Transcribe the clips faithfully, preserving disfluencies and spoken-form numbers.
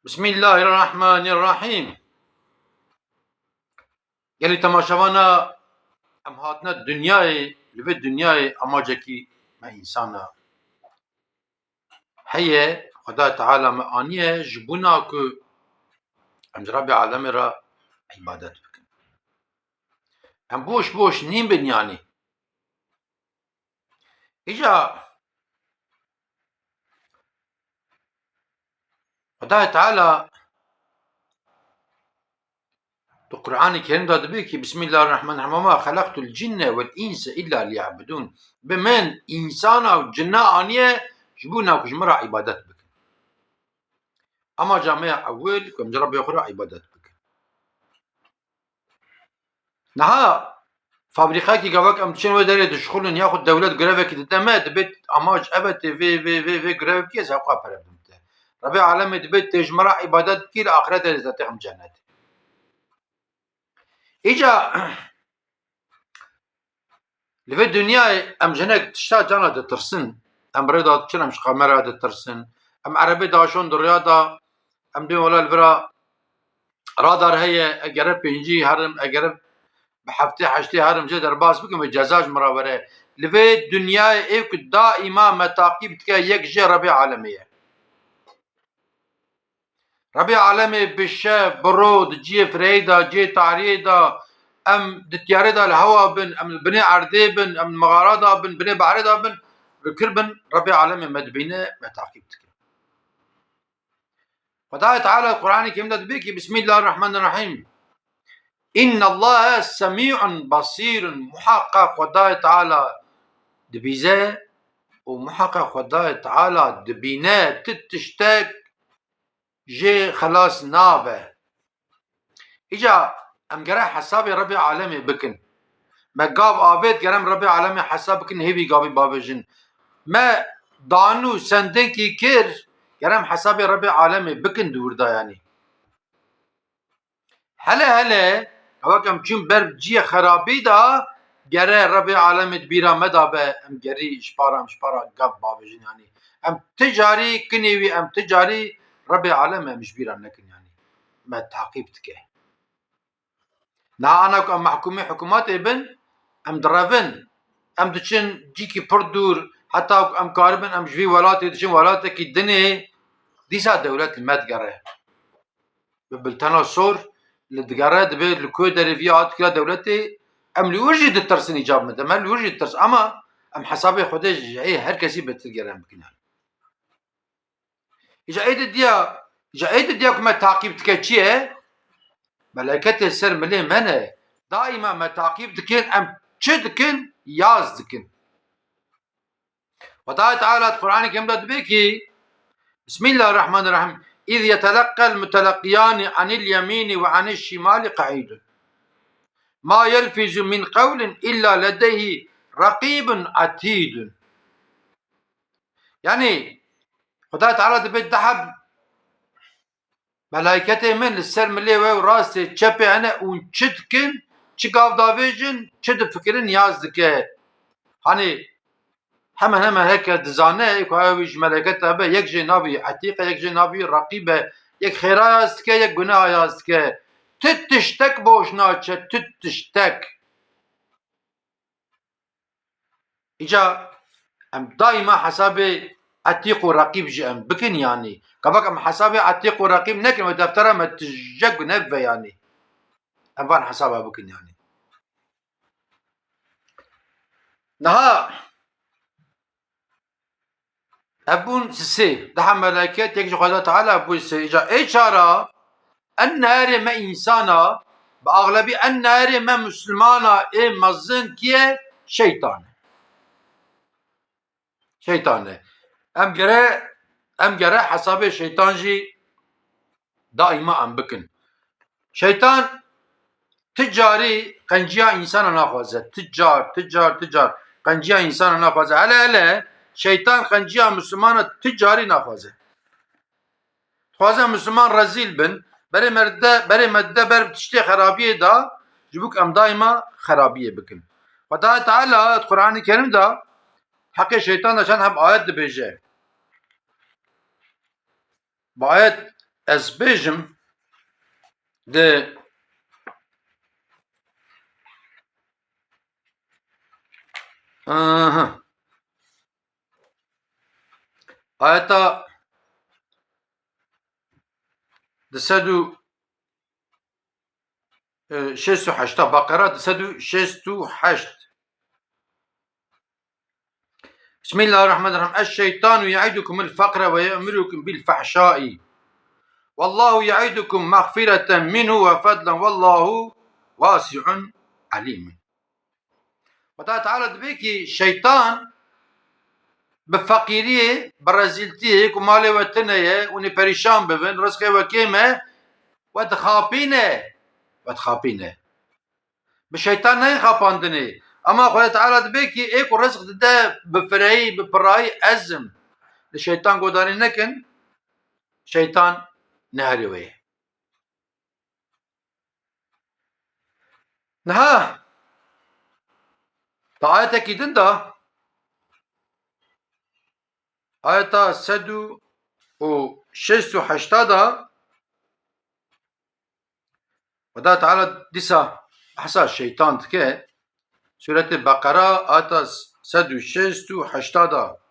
Bismillahirrahmanirrahîm. Gelî temaşevana, em hatine dinyayê, li vê dinyayê amacekî me însana heye, Xwedayê Teala me aniye ji bona ku em ji Rebbê Alemê re îbadet bikin. Em boş boş nîn bin yanî. Îca Xwedayê Teala di Qur'anê Kerîm de dibê ki, Bismillahirrahmanirrahîm, "Ve ma xelaqtul cinne vel inse illa liya'budun." Bi min însana û cinna aniye ji bona ku ji min re îbadet bikin. Amaca me ya ewil ku em ji Rebbê xwe re îbadet bikin. Niha fabrîkayekî gavak em diçin wê derê dişixulin yaxud dewlet grevekî dide me, dibê amac ev e tê vê, vê, vê, vê grev bikê, ez hewqa pere bidim te. Rebê alemê dibê tê ji me re îbadet bikî, li axirete de te têxim cennet. Îca li vê dinyayê em ji hinek tişta cana ditirsin. Em rê de diçin, em ji kamera ditirsin. Em erebê daşon di rêya de, em dê wela li vira radar heye, egere pêncî herim, egere bi heftê heştê herim jê derbas bikim ve ceza ji min re were. Li vê dinyayê ê ku daîma me taqîb dike, yek jê Rebê alemê ye. Rebê alemê bi şev, bi ro, di cihê fireyê de, cihê tariyê de, em di tiyarê de li hewa bin, em li binê erdê bin, em li mixara de bin, binê behrê de bin, li kir bin, Rebê alemê me dibîne, me taqîb dike. Xwedayê Teala Qur'anê Kerîm de dibê ki, Bismillahirrahmanirrahîm. İnnallaha semî'un basîrun. Muhaqqaq Xwedayê Teala dibîze û muhaqqaq Xwedayê Teala dibîne, ti tiştek jê xelas nabe. Îca em gere hesabê Rebê alemê bikin. Me gav avêt, gere em Rebê alemê hesab bikin, hêvî gavî bavêjin. Me danû sendinkî kir, gere em hesabê Rebê alemê bikin di wir de yanî. Hele hele, wek em çûn ber ciyê xerabî de, gere Rebê alemê di bîra me de be, em gerî ji para, em ji para gav bavêjin yanî. Em ti carî kinê wî, em ti carî Rebê alemê em ji bîra nekin yanî. Me taqîb dike. Niha ana ku em mehkûmê hikûmetê bin, em direvin. Em diçin cîkî pir dûr, heta ku em karibin, em ji vî welatê diçin welatekî dinê, dîsa dewlet li me digere. Bi biltena sor li digere, dibê li ku derê vî hat kira dewletê, em li wir jî ditirsin îcab me de, me li wir jî ditirsin. Ama em hesabê Xwedê ji ê her kesî betir gere em bikin. Îca ê didiya, îca ê didiya ku me taqîb dike çi ye? Meleketê ser milê me ne. Daîma me taqîb dikin, em çi dikin? Yaz dikin. Xwedayê Teala di Qur'anê Kerîm de dibê ki, Bismillahirrahmanirrahîm. "İz yeteleqqel muteleqqiyani anil yemini ve anil şimali qa'idun. Ma yelfizu min qewlin illa ledeyhi raqibun atidun." Yanî, Xwedayê Teala dibê deh heb melayketê min li ser milê we û rastê çepê hene û çi dikin, çi gav davêjin, çi difikirin, yaz dike. Hanî hemen hemen her kes dizane, ê ku ew ji meleketa be, yek jê navî Etîq e, yek jê navî Reqîb e, yek xêra yaz dike, yek guneha yaz dike. Ti tiştek boş naçe, ti tiştek. Îca em daîma hesabê Etîq û Reqîb jî em bikin, yanî gavak em hesabê Etîq û Reqîb nekin, wê deftera me tije gune bibe, yanî em van hesaba bikin, yanî. Niha Ev bûn sê. Deha meleket, yek ji Xweda Teala bû sê. Îca ê çara, en neherê me însana, bi axlebî en neherê me misilmana ê mezin kî ye? Şeytan e. Şeytan e. Em gere, em gere hesabê şeytan jî daîma em bikin. Şeytan ti carî qenciya însana naxwaze. Ti car, ti car, ti car qenciya însana naxwaze. Hele hele şeytan qenciya Mislimana ti carî naxwaze. Dixwaze Misliman rezîl bin. Berê me de, berê me de ber tiştê xerabiyê da, ji bo ku em daîma xerabiyê bikin. Xwedayê Teala di Qur'anê Kerîm de heqê şeytan de çend heb ayet dibêje. Bi ayet ez bêjim, di, aha. Ayeta di sed û, e, şêst û heşta, Beqera di sed û şêst û heşt. Bismillahirrahmanirrahim. Eşşeytanu yaidukumul fakre ve ye'murukum bil fahşai. Vallahu yaidukum mağfireten minhu ve fadlen vallahu vasi'un alim. Xweda Teala dibê ki şeytan bi feqîriyê, bi rezîltiyê ku malê we tune ye, hûn ê perîşan bibin, rizqê we kêm e, we dixapîne, we dixapîne. Bi şeytan neyê xapandinê. Ama Xwedê Teala dibê ki ê ku rizq dide bi fireyî, bi pirayî ez im. Li şeytan godarî nekin, şeytan neherî wê ye. Niha, di ayetekî din de, ayeta sed û şêst û heşta de, Xweda Teala dîsa behsa şeytan dike. Sûretê Beqera, ayeta sed û şêst û heşta de.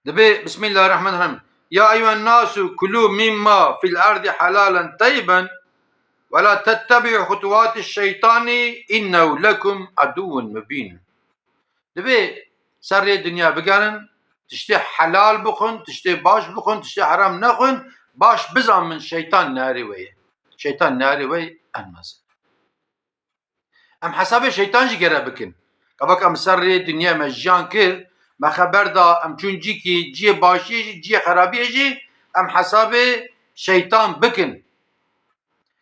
Dibê, Bismillahirrahmanirrahim. Ya eyyuhen nasu kulu mimma fil ardi halalen teyyiben ve la tettebi'u hutuwati şeytani innehu lekum aduwwun mubin. Dibê ser rê dinya bigerin, tiştê helal bixwin, tiştê baş bixwin, tiştê heram nexwin, baş bizanin şeytan nerê we ye. Şeytan nerê we ye, en mezin. Em hesabê şeytan jî gere bikin. Gavak em ser rê dinya me jiyan kir, me xeber da, em çûn cîkî, ciyê başiyê jî, ciyê xerabiyê jî, em hesabê şeytan bikin.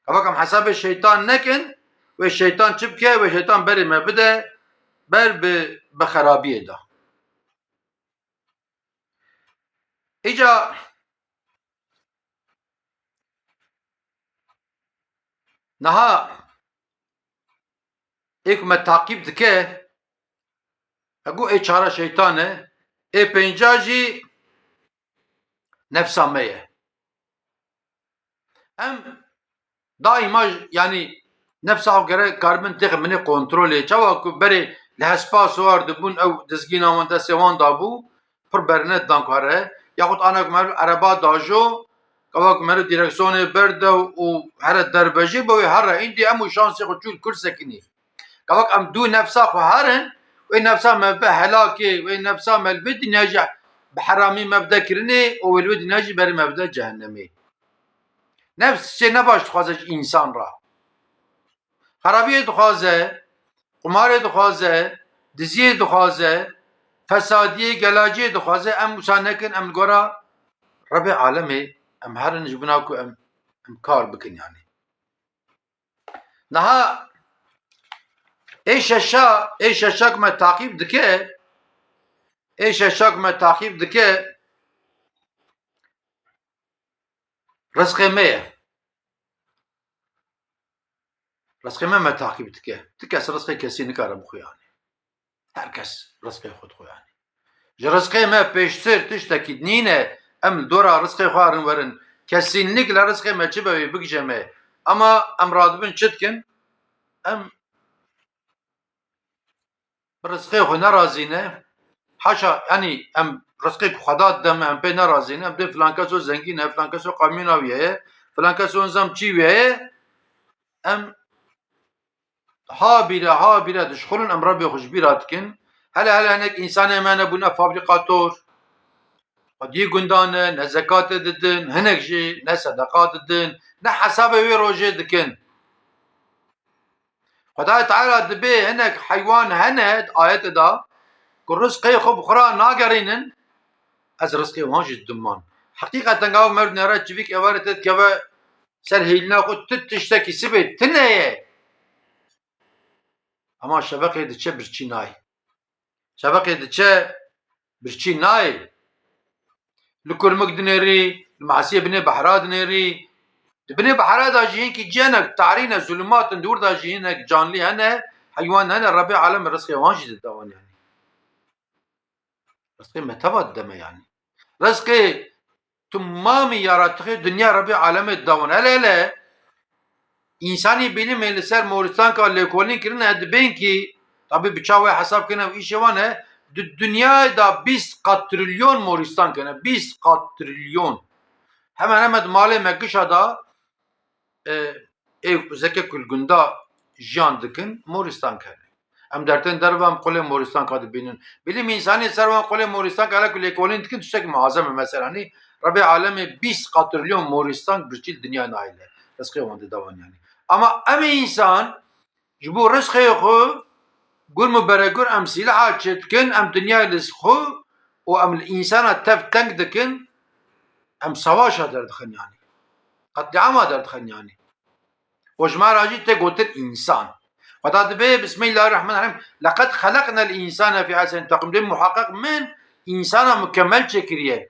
Gavak em hesabê şeytan nekin, wê şeytan çi bike, wê şeytan berê me bide, ber bi, bi xerabiyê de. Îca niha ê ku me taqîb dike, e, got ê çara şeytan e, ê pênca jî nefsa me ye. Em daîma, yanî, nefsa xwe gere karibin têxin binê kontrolê. Çawa ku berê li hespa siwar dibûn, ew dizgîna wan destê wan dabû, pir berine didan ku here. Yaxud ana ku meriv ereba dajo, gava ku meriv direksiyonê berde û here derbejê, bi wê here. Îndî em û şansê xwe çû li kur sekinî. Gavak em dû nefsa xwe herin, wê nefsa me bi helakê, wê nefsa me li vê dinya jî bi heramî me bide kirinê û wê li vê dinya jî berê me bide cehennemê. Nefs çê ne baş dixwaze ji însan re. Xerabiyê dixwaze, qumarê dixwaze, diziyê dixwaze, fesadiyê, gelaciyê dixwaze, em wisa nekin, em li gora Rebê alemê, em herin ji bona ku em, em kar bikin yanî. Niha ê şeşa, ê şeşa ku me taqîb dike, ê şeşa ku me taqîb dike, rizqê me ye. Rizqê me me taqîb dike. Ti kes rizqê kesî nikare bixwe yanî. Her kes rizqê xwe dixwe yanî. Ji rizqê me pêştir tiştekî nîne, em li dora rizqê xwe herin werin. Kesînlik li rizqê me çi be wê bigije me. Ama em radibin çi dikin? Em bi rizqê xwe nerazî ne. Haşa, yanî em rizqê ku Xweda dide me, em pê nerazî ne. Em dê filan keso zengîn e, filan keso kamyona wî heye, filan keso nizam çî wî heye. Em habîre, habîre dişxulin, em Rebê xwe ji bîra dikin. Hele hele hinek însanê me nebûne fabrîkator. Xwediyê gundan e, ne zekatê didin, hinek jî ne sedeqa didin, ne hesabê wê rojê dikin. Xwedayê Teala dibê hinek heywan hene di ayetê de ku rizqê xwe bi xwe re nagerînin, ez rizqê wan jî didim wan. Heqîqeten gava meriv nêre çivîk êvarê te dikeve ser hêlina xwe, tu tiştekî sibê tune ye. Ama şeveqê diçe birçî nayê. Şeveqê diçe birçî nayê. Li kurmik dinêrî, li masiyê binê behra dinêrî. Di binê behra de jî hinkî cihnek tarî ne, zulûmat in, di wir de jî hinek canlî hene, heywan hene, Rebê alem rizqê wan jî dide wan yanî. Rizqê me teva dide me yanî. Rizqê timamî yaratixê dinya Rebê alemê dide wan. Hele hele însanî bînî me li ser moristanka lêkolîn kirine, dibên kî, tabî bi çawa hesab kirine û îşê wan e, di dinyayê de bîst qat trilyon moristan kirine. Bîst qat trilyon. Hemen hemen di malê me gişa da e, ê zeke ku li gunda jiyan dikin, moristan kene. Em dertên derve em qulê moristanka dibînin. Bilîm însanî ser wan qulê moristanka hele ku lêkolîn dikin, tiştekî muazem e mesela. Nî Rebê alemê bîst qatrilyon moristan birçî li dinya nayîle. Rizqê wan dide wan yanî. Ama em ê însan ji bo rizqê xwe gur û beregur em sîlaha çêdikin, em dinyayê li xwe û em li însana tev teng dikin, em savaşa derdixin yanî. Qetlîama derdixin yanî. Û ji me re jî tê gotin însan. Xweda dibê, Bismillahirrahmanirrahîm, "Leqed xeleqnel însane fî ehseni teqwîm." Dê muheqeq min însana mukemel çêkiriye.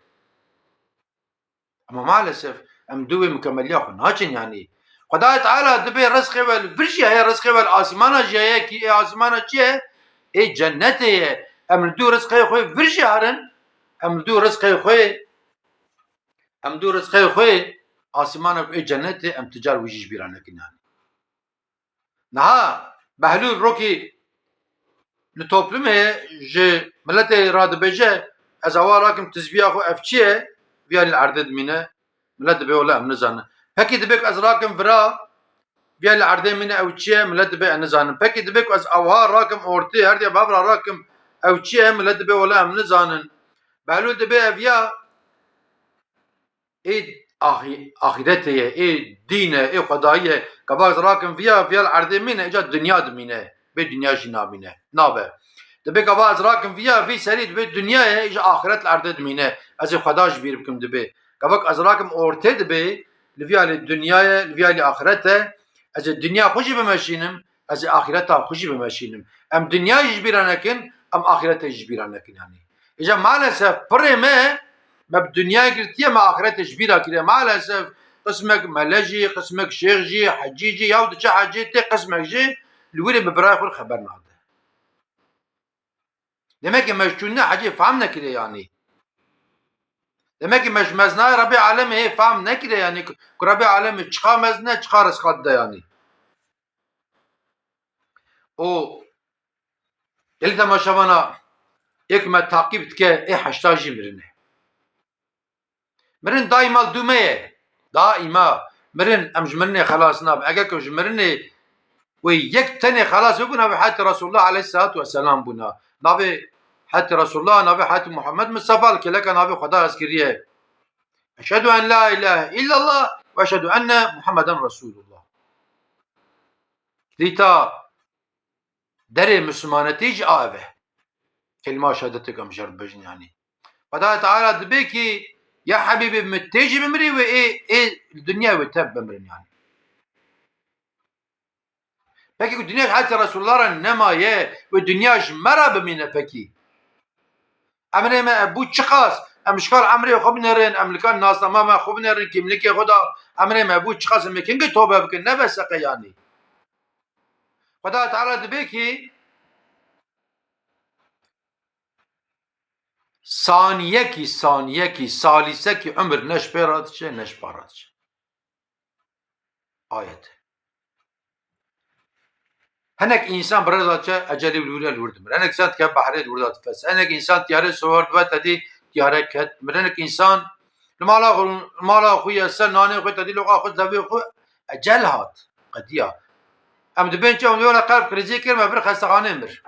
Ama maalesef em dû wê mukemeliya xwe naçin yanî. Xwedayê Teala dibê rizqê we li vir jî heye, rizqê we li asîmana jî heye, kî ê asîmana çi ye? Ê cennetê ye. Em li dû rizqê xwe vir jî herin, em li dû rizqê xwe, em dû rizqê xwe asîmana ku ê cennetê, em ti car wî jî ji bîra nekin yanî. Niha Behlûl rokî li toplumê ji miletê re dibêje, "Ez awa rakim tizbiya xwe, ev çi ye?" Viya li erdê dimîne, milet dibê, "Wele em nizanin." Pekî dibê ku ez rakim vira, viya li erdê mîne, "Ew çi ye?" Milet dibê, "Ez nizanim." Pekî dibê ku ez awa rakim ortê, her diya bi hev re rakim, "Ew çi ye?" Milet dibê, "Wele em nizanin." Behlûl dibê, "Ev ya ê axî-, axîretê ye, ê dîn e, ê xwedayî ye. Gava ez rakim viya, viya li erdê mîne, îca dinya dimîne. Bê dinya jî namîne, nabe. Dibê gava ez rakim viya, vî serî dibê dinya ye, îca axiret li erdê dimîne. Ez ê xweda ji bîr bikim dibê. Gava ez rakim ortê dibê, li viya lê dinya ye, li viya lê axiret e. Ez ê dinya xwe jî bimeşînim, ez ê axireta xwe jî bimeşînim. Em dinya jî ji bîra nekin, em axirete jî ji bîra nekin yanî. Îca maalesef pirê me, me bi dinyayê girtiye, me axirete ji bîra kiriye. Maalesef qismek mele jî, qismek şêx jî, hecî jî, yaw diçe hecê tê, qismek jî li wîrê bi birayê xwe re xeber nade. Demekî me ji çûnîna hecê fehm nekiriye yanî. Demekî me ji mezinayê Rebê alemê hê fehm nekiriye yanî ku, ku Rebê alemê çiqa mezin e, çiqa rizqa dide yanî. Û gelî temaşevana ê ku me taqîb dike, ê heşta jî mirin e. Mirin daîma li dû me ye. Daîma. Mirin, em ji mirinê xelas nabin. Eger ku ji mirinê wê yek tenê xelas bibû, navê heyatê Resulullah aleyhisselatu vesselam bûna. Navê heyatê Resulullah, navê heyatê Muhammed Mustafa li kêleka navê Xweda ez kiriye. Eşhedü en la ilahe illallah ve eşhedü enne Muhammeden Resulullah. Dîta derê Mislimanetî jî a ev e. Kelîma şehadetê ku em ji hev re dibêjin yanî. Xwedayê Teala dibê kî, ya Hebîbê, min tê jî bimirî wê ê, ê dinyayê wê tev bimirin yanî. Pekî ku dinya ji heyatê Resulullah re nemaye, wê dinya ji me re bimîne pekî. Emrê me bû çiqas, em ji kar emrê xwe binêrin, em li kar nasnama me xwe binêrin, kîmlikê xwe da, emrê me bû çiqas, em ê kengê tobe bikin, ne beseqe yanî. Xweda Teala dibê kî saniyekî, saniyekî, salîsekî umir ne ji pê re diçe, ne ji pa re diçe. Ayet. Hinek însan bi rê de diçe, ecelî li wir e, li wir dimire. Hinek însan dikeve behrê, li wir de difese. Hinek însan tiyarê sor dibe, te dî tiyare ket, dimire. Hinek însan li mala xwe, li mala xwe ye, ser nanê xwe, te dî loqa xwe, zevê xwe, ecel hat, qediya. Em dibên çi, em dibên wele qelb krîzê kir, me bir xestexanê mir.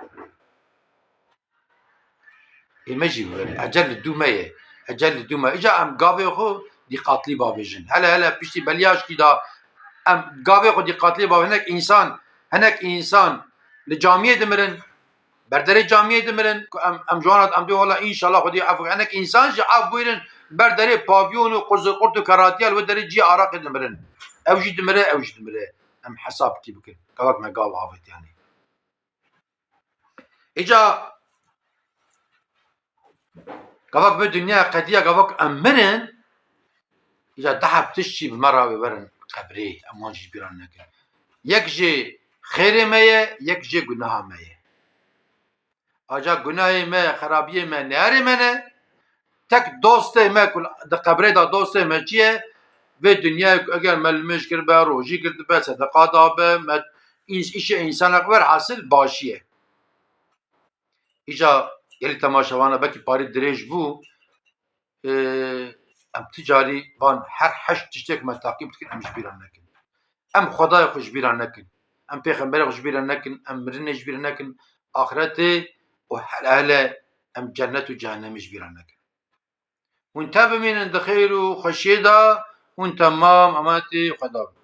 Ê me jî were, ecel li dû me ye. Ecel li dû me. Îca em gavê xwe dîqatlî bavêjin. Hele hele piştî beliya şikî da em gavê xwe dîqatlî bavêjin. Hinek însan, hinek însan li camiyê dimirin. Berderê camiyê dimirin. Ku em, em ji wan re, em dê wela înşallah Xwedê af bike. Hinek însan jî af bûyrin. Berderê pavyon û quzurqurt û keratiya li wê derê ciyê araqê dimirin. Ew jî dimire, ew jî dimire. Em hesab kî bikin. Gavak me gav avêt yanî. Îca gavak bi dinya qediya, gavak em mirin, îca deheb tişt jî bi me re wê werin qebrê, em wan jî bîran nekin. Yek jê xêrê me ye, yek jê gunaha me ye. Aca gunahê me, xerabiyê me neyarê me ne. Tek dostê me ku di qebrê de dostê me çi ye? Vê dinyayê ku eger me limêj kiribe, rojî girtibe, sedeqa dabe, me îş-, îşê însanek, werhasil başî ye. Îca gelî temaşevana belkî parî dirêj bû. Ee, em ti carî van her heşt tiştê ku me taqîb dikin, em ji bîra nekin. Em Xwedayê xwe ji bîra nekin. Em pêxemberê xwe ji bîra nekin. Em mirinê ji bîra nekin. Axretê û hele hele em cennet û cehennemê ji bîra nekin. Hûn te bimînin di xêr û xweşiyê de, hûn temam emanetê Xweda bin.